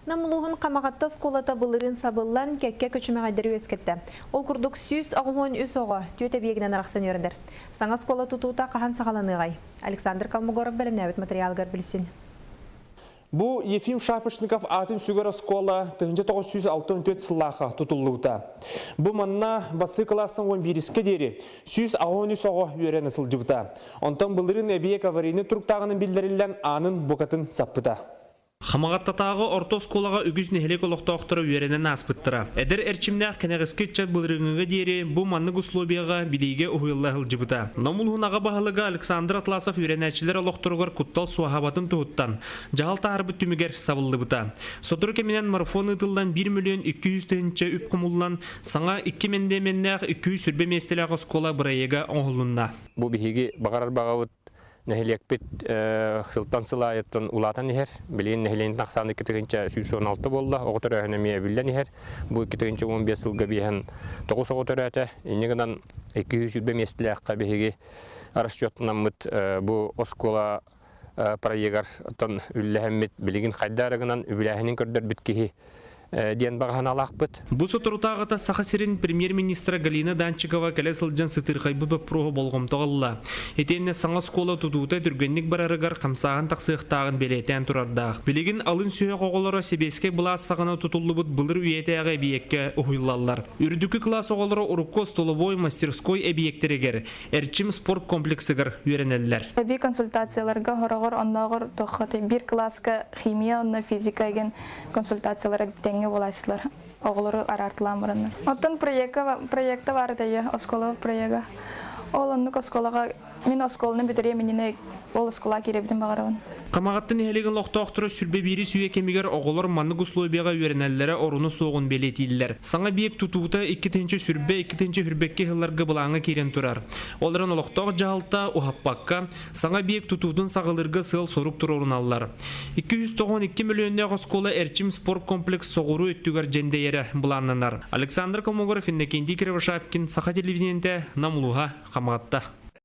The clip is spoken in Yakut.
Нам улууһун Хамаҕатта оскуолата былырыын сабыллан, кэккэ күчүмэҕэйдэри үөскэттэ. Ол курдук 183 оҕо түөрт эбийиэгинэн арахсан үөрэнэр. Саҥа оскуола тутуута хаһан саҕаланыаҕай? Александр Колмогоров бэлэмнээбит матырыйаалыгар билсин. Бу Ефим Шапошников аатын сүгэр оскуола 1964 сыллаахха тутуллубута. Бу манна бастакы кылаастан 11-ке диэри 183 оҕо үөрэнэ сылдьыбыта. Онтон былырыын эбийиэк аварийнай туруктааҕынан биллэриллэн аанын букатын саппыта. Хамаҕаттатааҕы орто оскуолаҕа үгүс нэһилиэк олохтоохторо үөрэнэн ааспыттара. Эдэр эрчимнээх кэнэҕэски ыччат былырыыҥҥыга диэри бу маннык условияҕа билиигэ уһуйулла сылдьыбыта. Нам улууһун аҕа баһылыга Александр Атласов үөрэнээччилэр олохторугар куттал суоһаабатын туһуттан дьаһал таһаарбыт түмүгэр сабыллыбыта. Сотору кэминэн марафон ыытыллан 1 миллион 200 тыһыынча үп хомуллан, саҥа 2 мэндиэмэннээх 220 миэстэлээх оскуола бырайыага оҥоһулунна. Бу биһиги баҕарар баҕабыт нэһилиэкпит сылтан сыл аайыттан улаатан иһэр. Билигин нэһилиэнньэтин ахсаана 2 116 буолла, оҕо төрөөһүнэ эмиэ эбиллэн иһэр. Бу 2015 сылга биэһэн 9 оҕо төрөөтө. Инньэ гынан 220 миэстэлээххэ биһиги расчеттанаммыт бу оскуола проегар оттон үллэһэммит билигин хайда эрэ гынан үбүлээһинин көрдөрбүт киһи диэн баҕаһыналаахпыт. Бу соторутааҕыта Саха сирин премьер-министра Галина Данчикова кэлэ сылдьан сытыырхайбыт боппуруоһу болҕомтоҕо ылла. Итиэннэ саҥа оскуола тутуута түргэнник барарыгар хамсааһын тахсыахтааҕын бэлиэтээн турардаах. Билигин алын сүһүөх оҕолоро сэбиэскэй былаас саҕана тутуллубут былыр үйэтээҕи эбийиэккэ уһуйуллаллар. Үрдүкү кылаас оҕолоро урукку остолобуой мастерской эбийиэктэригэр Эрчим спорт комплексыгар үөрэнэллэр. Эбии консультацияларга хороҕор оннооҕор туохха биир кылааска химия онно физика деген консультациялара тэҥҥэ буолааччылар оҕолору араартылаан бараннар. Оттон проекта проекта баар этэ оскуола проега. Ол оннук оскуолаҕа мин оскуоланы бүтэриэм иннинэ ол оскуолаҕа киирэбитин баҕарабын. Хамаҕатта нэһилиэгин олохтоохторо сүрбэ биирис үйэ кэмигэр оҕолор маннык условияҕа үөрэнэллэрэ оруну суоҕун бэлиэтииллэр. Саҥа биэк тутуута 2 120 2 122 сылларга былааҥҥа киирэн турар. Ол эрэн олохтоох дьаһалта уһаппакка, саҥа биэк тутуутун саҕалыырга сыал-сорук туруоруналлар. 292 мөлүйүөннээх оскуола Эрчим спорт комплекс соҕуруу өттүгэр дьэндэйэрэ былааннанар. Александр Колмогоров, Иннокентий Кривошапкин, Саха телевидениетэ, Нам улууһа, Хамаҕатта.